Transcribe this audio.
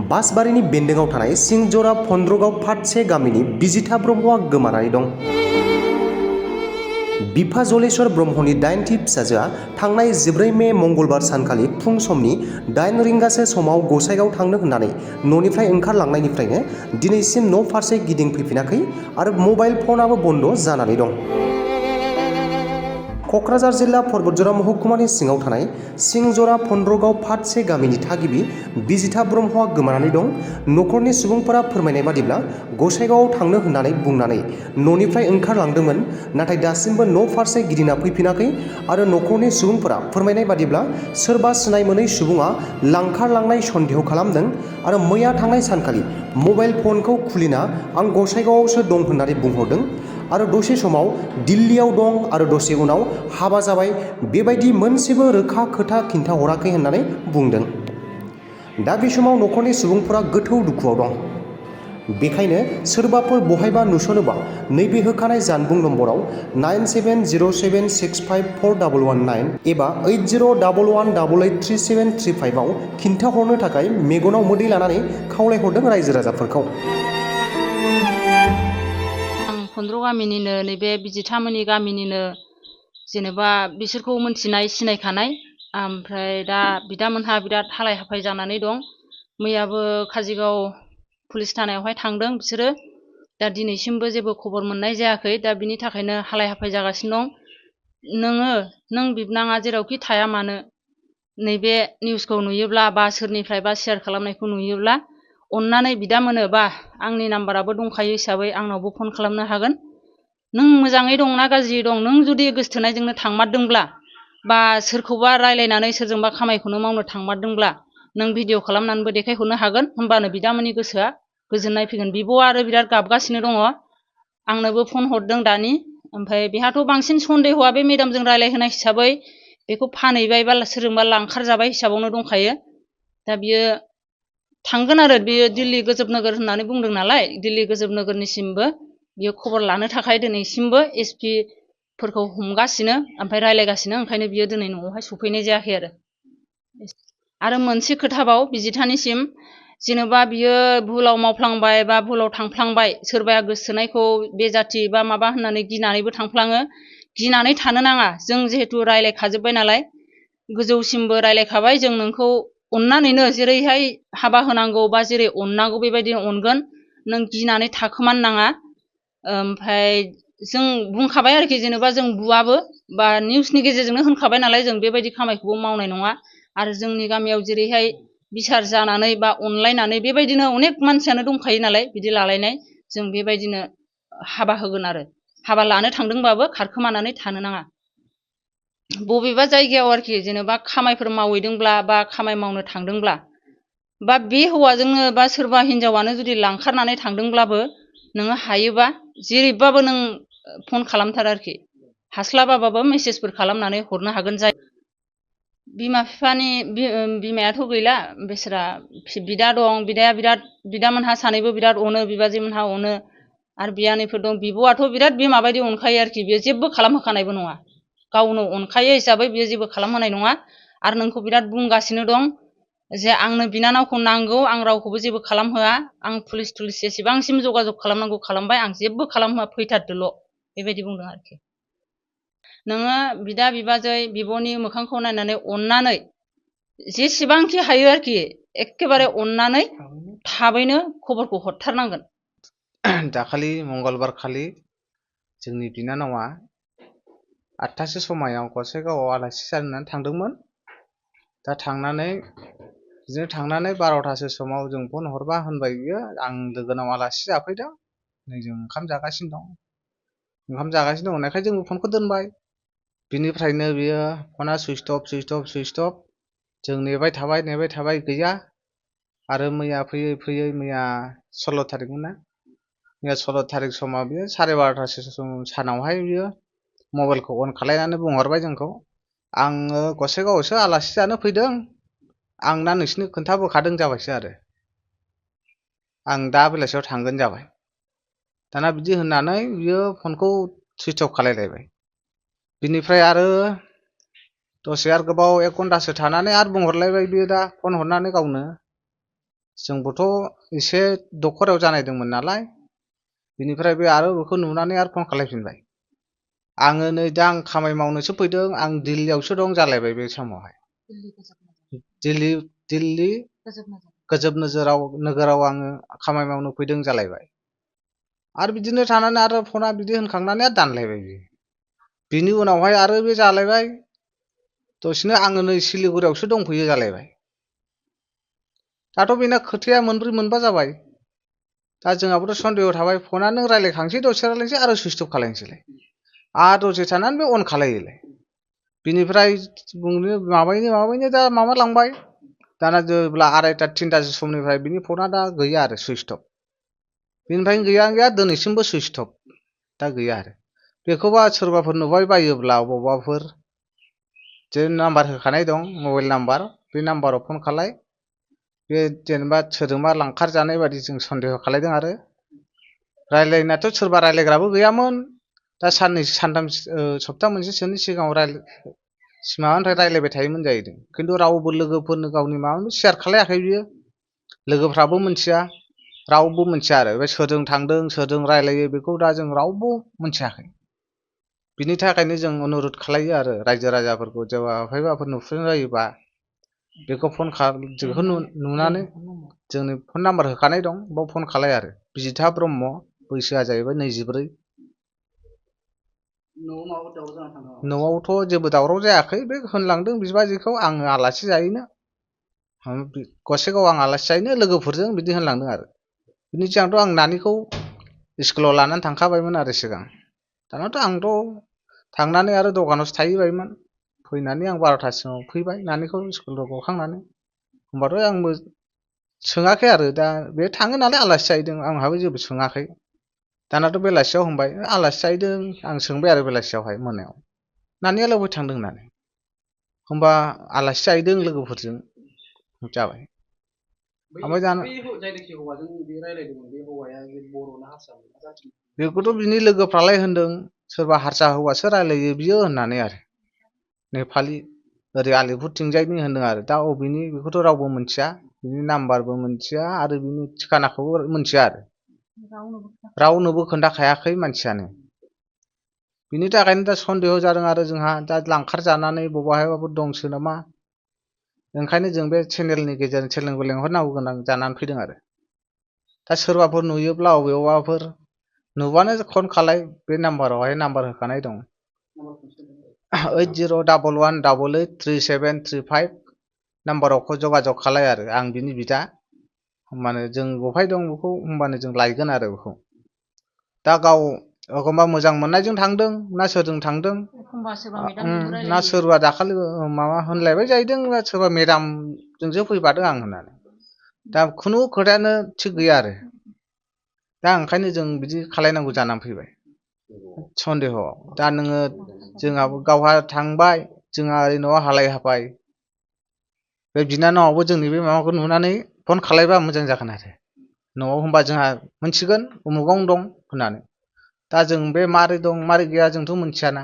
बासबारिनि बेन्दोंआव थानाय सिंजरा फन्द्रगाव फाटसे गामिनि बिजिथा ब्रह्मआ गोमानानै दं। बिफा जलेश्वर ब्रह्मनि 9थि फिसाजोआ थांनाय 14 मे मंगलबार सानखालि फुं समनि 8 रिंगासो समाव गसाइगाव थांनो होननानै न'निफ्राय ओंखारलांनायनिफ्रायनो दिनैसिम न' फारसे गिदिंफैफिनाखै आरो मबाइल फनाबो बन्द जानानै दं। क'क्राझार जिल्ला पर्बतजरा महकुमानि सिङाव थानाय सिंजरा फन्द्रगाव फाटसे गामिनि थागिबि बिजिथा ब्रह्मआ गोमानानै दं। न'खरनि सुबुंफोरा फोरमायनाय बादिब्ला गसाइगावआव थांनो होननानै बुंनानै न'निफ्राय ओंखारलांदोंमोन, नाथाय दासिमबो न' फारसे गिदिंना फैफिनाखै आरो न'खरनि सुबुंफोरा फोरमायनाय बादिब्ला सोरबा सिनाय मोनै सुबुङा लांखारलांनाय सन्देह खालामदों आरो मैया थांनाय सानखालि मबाइल फनखौ खुलिना आं गसाइगावआवसो दं होननानै बुंहरदों आरो दसे समाव दिल्लीयाव दं आरो दसे उनाव हाबा जाबाय, बेबायदि मोनसेबो रोखा खोथा खिन्थाहराखै होननानै बुंदों। दा बे समाव न'खरनि सुबुंफोरा गोथौ दुखुआव दं। बेखायनो सोरबाफोर बहायबा नुसनोबा नैबे होखानाय जानबुं नम्बराव 9707654119 एबा 8011883735 आव खिन्थाहरनो थाखाय मेगनाव मोदै लानानै खावलायहरदों रायजो राजाफोरखौ। आं फन्द्र गामिनिनो नैबे बिजिथामोननि गामिनिनो जेनेबा बिसोरखौ मोनथिनाय सिनायखानाय, ओमफ्राय दा बिदामोनहा बिराद हालाय हाफाय जानानै दं। मैयाबो काजिगाव पुलिस थानायावहाय थांदों बिसोरो, दा दिनैसिमबो जेबो खबर मोननाय जायाखै। दा बिनि थाखायनो हालाय हाफाय जागासिनो दं। नों बिबनाङा जेरावखि थाया मानो नैबे निउसखौ नुयोब्ला बा सोरनिफ्राय बा शेयार खालामनायखौ नुयोब्ला अननानै बिदामोनो बा आंनि नाम्बाराबो दंखायो हिसाबै आंनावबो फन खालामनो हागोन। नों मोजाङै दं ना गाज्रि दं, नों जुदि गोसथोनायजोंनो थांमारदोंब्ला बा सोरखौबा रायलायनानै सोरजोंबा खामायखौनो मावनो थांमारदोंब्ला नों भिडिअ खालामनानैबो देखायहरनो हागोन। होमबानो बिदामोननि गोसोआ गोजोननाय फैगोन। बिब'आ आरो बिराद गाबगासिनो दङ, आंनोबो फन हरदों दानि। ओमफ्राय बेहाथ' बांसिन सन्देहआ बे मेदामजों रायलायहोनाय हिसाबै बेखौ फानहैबाय बा सोरजोंबा लांखारजाबाय हिसाबावनो दंखायो। दा बियो थांगोन आरो बियो दिल्ली गोजोब नोगोर होननानै बुंदों नालाय, दिल्ली गोजोब नोगोरनिसिमबो बियो खबर लानो थाखाय दिनैसिमबो एसपि फोरखौ हमगासिनो ओमफ्राय रायलायगासिनो, ओंखायनो बियो दिनै न'आवहाय सफैनाय जायाखै आरो मोनसे खोथाबाव बिजिथानिसिम, जेनेबा बियो भुलाव मावफ्लांबाय बा भुलाव थांफ्लांबाय, सोरबाया गोसथोनायखौ बेजाथि बा माबा होननानै गिनानैबो थांफ्लाङो। गिनानै थानो नाङा। जों जिहेथु रायलायखाजोब्बाय नालाय, गोजौसिमबो रायलायखाबाय, जों नोंखौ अननानैनो जेरैहाय हाबा होनांगौ बा जेरै अननांगौ बेबायदिनो अनगोन। नों गिनानै थाखोमानो नाङा। ओमफ्राय जों बुंखाबाय आरोखि, जेनेबा जों बुवाबो बा निउसनि गेजेरजोंनो होनखाबाय नालाय, जों बेबायदि खामायखौबो मावनाय नङा। आरो जोंनि गामियाव जेरैहाय बिसार जानानै बा अनलायनानै बेबायदिनो अनेक मानसियानो दंखायो नालाय बिदि लालायनाय, जों बेबायदिनो हाबा होगोन आरो हाबा लानो थांदोंबाबो खारखोमानानै थानो नाङा। बबेबा जायगायाव आरोखि जेनेबा खामायफोर मावहैदोंब्ला बा खामाय मावनो थांदोंब्ला बा बे हौवाजोंनो बा सोरबा हिनजावानो जुदि लांखारनानै थांदोंब्लाबो नोङो हायोबा जेरैबाबो नों फन खालामथार आरोखि, हास्लाबाबाबो मेसेजफोर खालामनानै हरनो हागोन। जाय बिमा बिफानि बिमायाथ' गैला, बेसोरा बिदा दं, बिदाया बिराद, बिदामोनहा सानैबो बिराद अनो, बिबाजैमोनहा अनो आरो बियानैफोर दं। बिब'आथ' बिराद बिमा बायदि अनखायो आरोखि, बियो जेबो खालामहोखानायबो नङा, गावनो अनखायो हिसाबै बियो जेबो खालामहोनाय नङा। आरो नोंखौ बिराद बुंगासिनो दं जे आंनो बिनानावखौ नांगौ, आं रावखौबो जेबो खालामहोआ, आं पुलिस थुलिस जेसेबांसिम जगाजग खालामनांगौ खालामबाय, आं जेबो खालामहोआ, फैथारदोल' बेबायदि बुंदों आरोखि। नोङो बिदा बिबाजै बिब'नि मोखांखौ नायनानै अननानै जेसेबांखि हायो आरोखि एखेबारे अननानै थाबैनो खबरखौ हरथारनांगोन। दाखालि मंगलबार खालि जोंनि बिनानावा 8थासो समायाव गसाइगावआव आलासि जानो थांदोंमोन। दा थांनानै 12थासो समाव जों फन हरबा होनबाय बियो, आं लोगोनाव आलासि जाफैदों, नै जों ओंखाम जागासिनो दं। ओंखाम जागासिनो दं होननायखाय जोंबो फनखौ दोनबाय। बिनिफ्रायनो बियो फना सुइस्ट अफ जों नेबाय थाबाय गैया। आरो मैया फैयै मैया 16 थारिखमोन ना, मैया 16 थारिख समाव बियो 12:30 सानावहाय बियो मबाइलखौ अन खालायनानै बुंहरबाय जोंखौ, आङो गसाइगावआवसो आलासि जानो फैदों, आं दा नोंसिनो खोन्थाबोखादों जाबायसो आरो आं दा बेलासियाव थांगोन जाबाय। दाना बिदि होननानै बियो फनखौ सुइच अफ खालायलायबाय। बिनिफ्राय आरो दसे आरो गोबाव 1 घन्टासो थानानै आरो बुंहरलायबाय बियो दा फन हरनानै गावनो जोंबोथ' एसे दखरायाव जानायदोंमोन नालाय बिनिफ्राय बे आरो बेखौ नुनानै आरो फन खालायफिनबाय आङो नै दा आं खामानि मावनोसो फैदों आं दिल्लीयावसो दं जालायबाय बे समावहाय दिल्ली गोजोब नोगोराव आङो खामानि मावनो फैदों जालायबाय आरो बिदिनो थानानै आरो फना बिदि होनखांनानै आरो दानलायबाय बिनि उनावहाय आरो बे जालायबाय दसेनो आङो नै सिलिगुरियावसो दंफैयो जालायबाय दाथ' बेना खोथाया मोनब्रै मोनबा जाबाय दा जोंहाबोथ' सन्देहआव थाबाय फना नों रायलायखांसै दसे रायलायनोसै आरो सुइस अफ खालायनोसैलाय आरो दसे थानानै बे अन खालायोलाय बिनिफ्राय बुंनो माबायनो दा माबालांबाय दाना जेब्ला 2:30 3:00 समनिफ्राय बिनि फना दा गैया आरो सुइस अफ बिनिफ्रायनो गैया दिनैसिमबो सुइस अफ दा गैया आरो बेखौबा सोरबाफोर नुबाय बायोब्ला बबावबाफोर जे नाम्बार होखानाय दं मबाइल नाम्बार बे नाम्बाराव फन खालाय बे जेनेबा सोरजोंबा लांखार जानाय बायदि जों सन्देह खालायदों आरो रायलायनायाथ' सोरबा रायलायग्राबो गैयामोन दा साननैसो सानथाम सप्ता मोनसेसोनि सिगाङाव माबानिफ्राय रायलायबाय थायोमोन जाहैदों खिन्थु रावबो लोगोफोरनो गावनि माबा शेयार खालायाखै बियो लोगोफ्राबो मिथिया रावबो मिथिया आरो बे सोरजों थांदों सोरजों रायलायो बेखौ दा जों रावबो मिथियाखै बिनि थाखायनो जों अनुरद खालायो आरो रायजो राजाफोरखौ जेब्ला बहायबाफोर नुफ्लांबायोबा बेखौ बेखौ नुनानै जोंनि फन नाम्बार होखानाय दं बाव फन खालाय आरो बिजिथा ब्रह्म बैसोआ जाहैबाय 24 न'आवथ' जेबो दावराव जायाखै बे होनलांदों बिबाजैखौ आङो आलासि जाहैनो गसाइगाव आं आलासि जाहैनो लोगोफोरजों बिदि होनलांदों आरो बिनि सिगांथ' आं नानिखौ स्कुलाव लानानै थांखाबायमोन आरो सिगां दानाथ' आंथ' थांनानै आरो दखानावसो थाहैबायमोन फैनानै आं 12थासिमाव फैबाय नानिखौ स्कुलाव गखांनानै होमबाथ' आंबो सोङाखै आरो दा बे थाङो नालाय आलासि जाहैदों आंहाबो जेबो सोङाखै दानाथ' बेलासियाव होनबाय आलासि जाहैदों आं सोंबाय आरो बेलासियावहाय मोनायाव नानियालाय बहाय थांदों होननानै होमबा आलासि जाहैदों लोगोफोरजों जाबाय ओमफ्राय दाना बेखौथ' बिनि लोगोफ्रालाय होनदों सोरबा हारसा हौवासो रायलायो बियो होननानै आरो नेपालि ओरै आलिपुरथिंजायनि होनदों आरो दा अबेनि बेखौथ' रावबो मिथिया बिनि नाम्बारबो मिथिया आरो बिनि ठिकानाखौबो मिथिया आरो रावनोबो खोन्थाखायाखै मानसियानो बिनि थाखायनो दा सन्देह जादों आरो जोंहा दा लांखार जानानै बबेहायबाफोर दंसो नामा ओंखायनो जों बे चेनेलनि गेजेरजों चेनेलखौ लेंहरनांगौ गोनां जानानै फैदों आरो दा सोरबाफोर नुयोब्ला अबेयावबाफोर नुबानो फन खालाय बे नाम्बारावहाय नाम्बार होखानाय दं 8011883735 नाम्बाराव जगाजग खालाय आरो आं बिनि बिदा होमबानो जों बहाय दं बेखौ होमबानो जों लायगोन आरो बेखौ दा गाव एखमबा मोजां मोननायजों थांदों ना सोरजों थांदों एखमबा सोरबा मेदामजोंबो ना रायलायो सोरबा दाखालि माबा होनलायबाय जाहैदों सोरबा मेदामजोंसो फैफादों आं होननानै दा खुनु खोथायानो थिग गैया आरो दा ओंखायनो जों बिदि खालायनांगौ जानानै फैबाय सन्देह दा नोङो जोंहाबो गावहा थांबाय जोंहा ओरै न'आव हालाय हाफाय बे बिनानावाबो जोंनि बे माबाखौ नुनानै फन खालायबा मोजां जागोन आरो न'आव होनबा जोंहा मोनथिगोन उमुगावनो दं होननानै दा जों बे मारै दं मारै गैया जोंथ' मोनथियाना